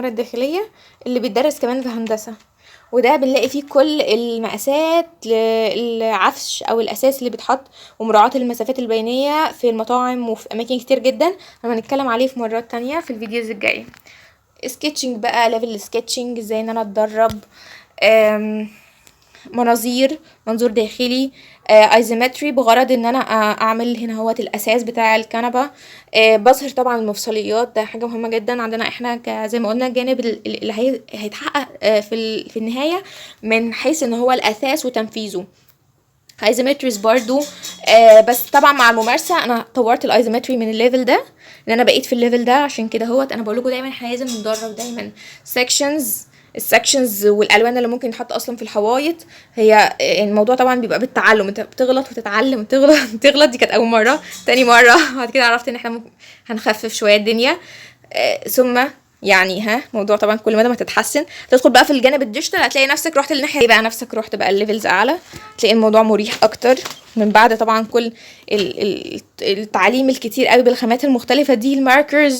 العمارة الداخلية اللي بيتدرس كمان في هندسة، وده بنلاقي فيه كل المقاسات للعفش او الاساس اللي بيتحط ومراعاة المسافات البينية في المطاعم وفي اماكن كتير جدا. هنتكلم عليه في مرات تانية في ال videos الجاية. sketching بقى، level sketching، ازاي ان انا اتدرب، مناظير، منظور داخلي، isometry بغرض ان انا اعمل هنا هوت الاساس بتاع الكنبه. بظهر طبعا المفصليات، ده حاجة مهمة جدا عندنا احنا زي ما قلنا الجانب اللي هيتحقق في النهاية من حيث ان هو الاثاث وتنفيذه. isometries برضو، بس طبعا مع الممارسة انا طورت ال isometry من ال level ده، ان انا بقيت في ال level ده. عشان كده هوت انا بقول لكم دايما احنا لازم ندرب دايما. sections، ال sections والالوان اللي ممكن تتحط اصلا في الحوايط، هي الموضوع طبعا بيبقى بالتعلم، انت بتغلط وتتعلم، تغلط تغلط. دي كانت اول مره، تاني مرة بعد كده عرفت ان احنا ممكن هنخفف شوية الدنيا، ثم يعني ها موضوع طبعا كل مدى ما تتحسن. تدخل بقى في الجانب ال digital، هتلاقي نفسك رحت للناحيه بقى، نفسك رحت بقى ال levels اعلى، تلاقي الموضوع مريح اكتر من بعد طبعا كل التعليم الكتير قوي بالخامات المختلفة دي. ال markers،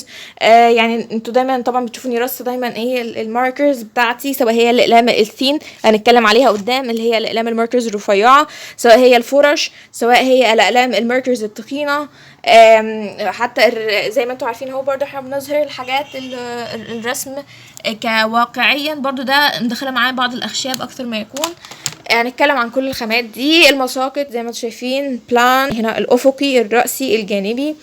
يعني انتوا دايما طبعا بتشوفوني رصه دايما ايه ال markers بتاعتي، سواء هي الاقلام ال thin هنتكلم عليها قدام اللي هي الاقلام ال markers الرفيعه، سواء هي الفرش، سواء هي الاقلام ال markers التخينه. حتى زي ما انتوا عارفين اهو برضو احنا بنظهر الحاجات الرسم كواقعيا برضو، ده مدخله معاه بعض الاخشاب اكتر ما يكون. هنتكلم عن كل الخامات دي. المساقط زي ما انتم شايفين، plan هنا الافقي، الرأسي، الجانبي.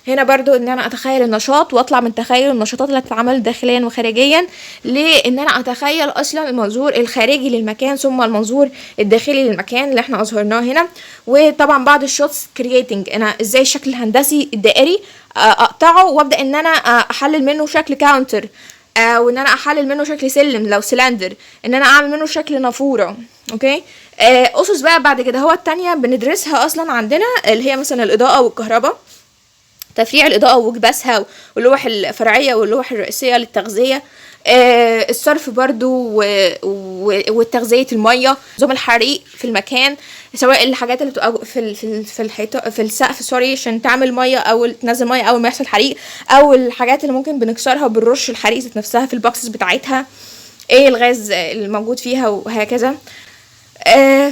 هنا برضو ان انا اتخيل النشاط واطلع من تخيل النشاطات اللي هتتعمل داخليا وخارجيا، لان انا اتخيل اصلا المنظور الخارجي للمكان ثم المنظور الداخلي للمكان اللي احنا اظهرناه هنا. وطبعا بعض ال shots creating، انا ازاي الشكل الهندسي الدائري اقطعه وابدا ان انا احلل منه شكل counter، وان انا احلل منه شكل سلم لو سلندر، ان انا اعمل منه شكل نافوره، okay. اسس بقى بعد كده هو التانية بندرسها اصلا عندنا، اللي هي مثلا الاضاءة والكهرباء، تفريع الإضاءة وكباسها واللوح الفرعية واللوح الرئيسية للتغذية، الصرف برضو والتغذية المية، نظام الحريق في المكان، سواء الحاجات اللي بتبقى في الحيطة، في السقف sorry، عشان تعمل مية او تنزل مية اول ما يحصل حريق، او الحاجات اللي ممكن بنكسرها وبنرش الحريق ذات نفسها في ال boxes بتاعتها، ايه الغاز الموجود فيها وهكذا.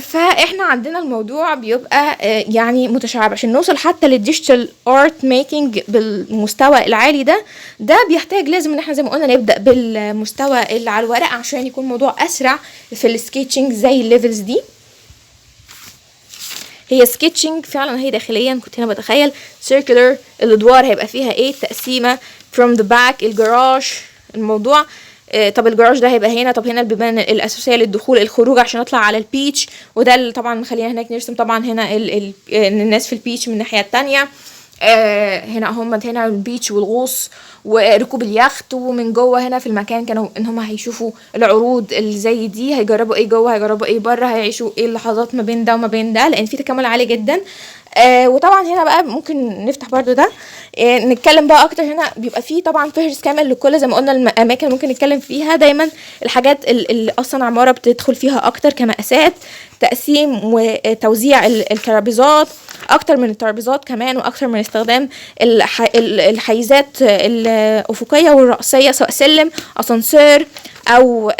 فاحنا عندنا الموضوع بيبقى يعني متشعب عشان نوصل حتى لل digital art making بالمستوى العالي ده. ده بيحتاج لازم ان احنا زي ما قلنا نبدا بالمستوى اللي على الورق عشان يكون الموضوع اسرع في ال sketching زي ال levels دي. هي sketching فعلا هي داخليا، كنت هنا بتخيل circular، الادوار هيبقى فيها ايه، التقسيمه from the back، الجراج، الموضوع طب الجراج ده هيبقى هنا، طب هنا البيبان الاساسية للدخول الخروج عشان اطلع على ال beach، وده اللي طبعا مخلينا هناك نرسم طبعا هنا ال ال الناس في ال beach من الناحية التانية. هنا هم هنا ال beach والغوص وركوب اليخت، ومن جوه هنا في المكان كانوا ان هم هيشوفوا العروض اللي زي دي، هيجربوا ايه جوه، هيجربوا ايه بره، هيعيشوا ايه اللحظات ما بين ده وما بين ده، لان في تكامل عالي جدا. وطبعا هنا بقى ممكن نفتح برضو ده، نتكلم بقى اكتر. هنا بيبقى فيه طبعا فهرس كامل لكل زي ما قلنا الاماكن اللي ممكن نتكلم فيها، دايما الحاجات اللي اصلا عمارة بتدخل فيها اكتر كمقاسات، تقسيم وتوزيع الترابيزات، اكتر من الترابيزات كمان، واكتر من استخدام الحيزات الافقية والرأسيه، سواء سلم، اسانسير، او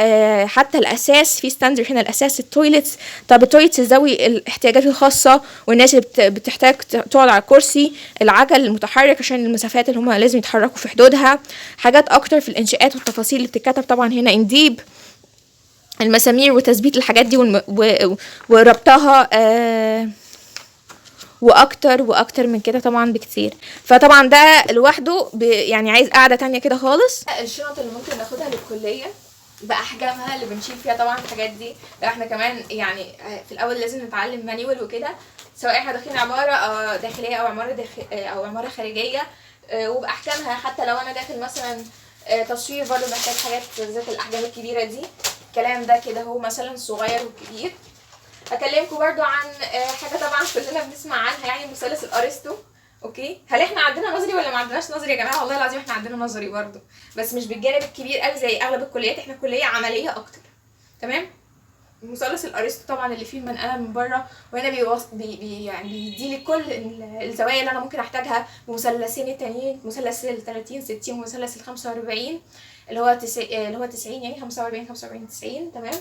حتى الاساس في standard هنا الاساس. ال toilets، طب ال toilets ذوي الاحتياجات الخاصة والناس اللي بتحتاج تقعد على الكرسي، العجل المتحرك عشان المسافات اللي هم لازم يتحركوا في حدودها. حاجات اكتر في الانشاءات والتفاصيل اللي بتتكتب طبعا هنا in deep، المسامير وتثبيت الحاجات دي وربطها، واكتر واكتر من كده طبعا بكتير. فطبعا ده لوحده يعني عايز قاعدة تانية كده خالص. الشنط اللي ممكن ناخدها للكليه باحجامها اللي بنشيل فيها طبعا الحاجات دي، لا احنا كمان يعني في الاول لازم نتعلم manual وكده، سواء احنا داخلين عمارة أو داخلية او عمارة داخل او عمارة خارجيه، وباحجامها. حتى لو انا داخل مثلا تصوير برضه محتاج حاجات ذات الاحجام الكبيرة دي. الكلام ده كده هو مثلا صغير وكبير. اكلمكم برضو عن حاجة طبعا كلنا بنسمع عنها، يعني مثلث الارسطو، okay. هل احنا عندنا نظري ولا ما عندناش نظري يا جماعه؟ والله العظيم احنا عندنا نظري برضو، بس مش بالجانب الكبير قوي زي اغلب الكليات، احنا كليه عملية اكتر، تمام. مثلث الارسطو طبعا اللي فيه المنقله من بره، وهنا بي يعني بيديلي كل الزوايا اللي انا ممكن احتاجها بمثلثين التانيين، مثلث ال 30 60 ومثلث ال 45. اللي هو 90، اللي هو 90، يعني 45 45 90، تمام.